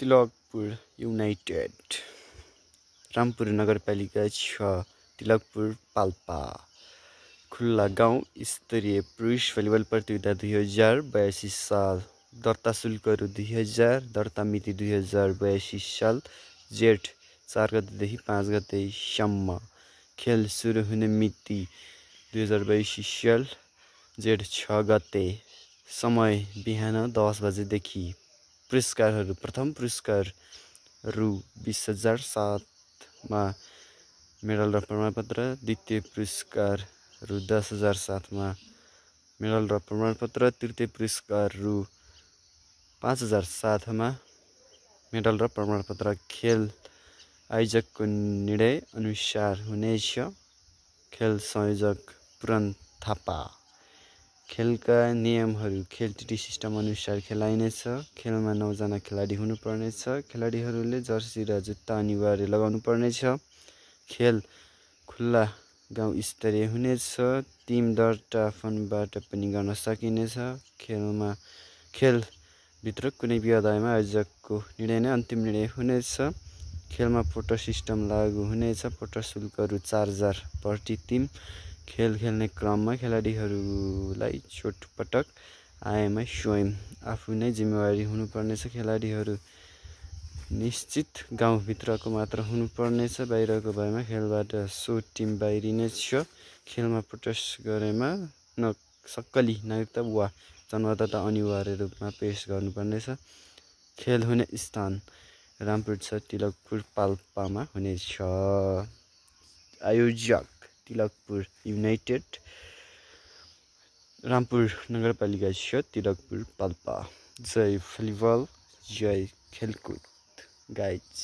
Tilakpur United Rampur नगरपालिका 6 तिलकपुर पाल्पा खुल्ला गाउँ स्तरीय पुरुष भलिबल प्रतियोगिता 2082 साल दर्ता शुल्कहरू 2000 दर्ता मिति 2082 साल जेठ 4 गतेदेखि 5 गतेसम्म खेल सुरु हुने मिति 2082 साल जेठ 6 गते समय बिहान 10 बजेदेखि पुरस्कारहरू प्रथम पुरस्कार रु 20,000 साथमा मेडल र प्रमाणपत्र द्वितीय पुरस्कार रु 10,000 साथमा मेडल र प्रमाणपत्र तृतीय पुरस्कार रु 5,000 साथमा मेडल र प्रमाणपत्र खेल आयोजकको निर्णय अनुसार हुनेछ। खेल संयोजक पुरन थापा। खेलका नियमहरू खेल टिटी सिस्टम अनुसार खेलाइनेछ। खेलमा 9 जना खेलाडी हुनुपर्नेछ। खेलाडीहरूले जर्सी र जुत्ता अनिवार्य लगाउनु पर्नेछ। खेल खुल्ला गाउँ स्तरीय हुनेछ। टिम दर्ता फोनबाट पनि गर्न सकिनेछ। खेलभित्र कुनै व्यवधानमा आयोजकको निर्णय नै अन्तिम निर्णय हुनेछ। खेलमा पोटर सिस्टम लागू हुनेछ। पोटर शुल्क रु 4,000 प्रति टिम। खेल खेल्ने क्रममा खेलाडीहरूलाई चोटपटक आएमा स्वयं आफू नै जिम्मेवारी हुनुपर्नेछ। खेलाडीहरू निश्चित गाउँभित्रको मात्र हुनुपर्नेछ। बाहिरको भएमा खेलबाट सो टिम बाहिरिनेछ। खेलमा प्रोटेस्ट गरेमा सक्कली नागरिकता वा जन्मदाता अनिवार्य रूपमा पेश गर्नुपर्नेछ। खेल हुने स्थान रामपुर 6 तिलकपुर पाल्पामा हुनेछ। आयोजक तिलकपुर युनाइटेड रामपुर नगरपालिका 6 तिलकपुर पाल्पा। जय भलिबल जय खेलकुद गाइज।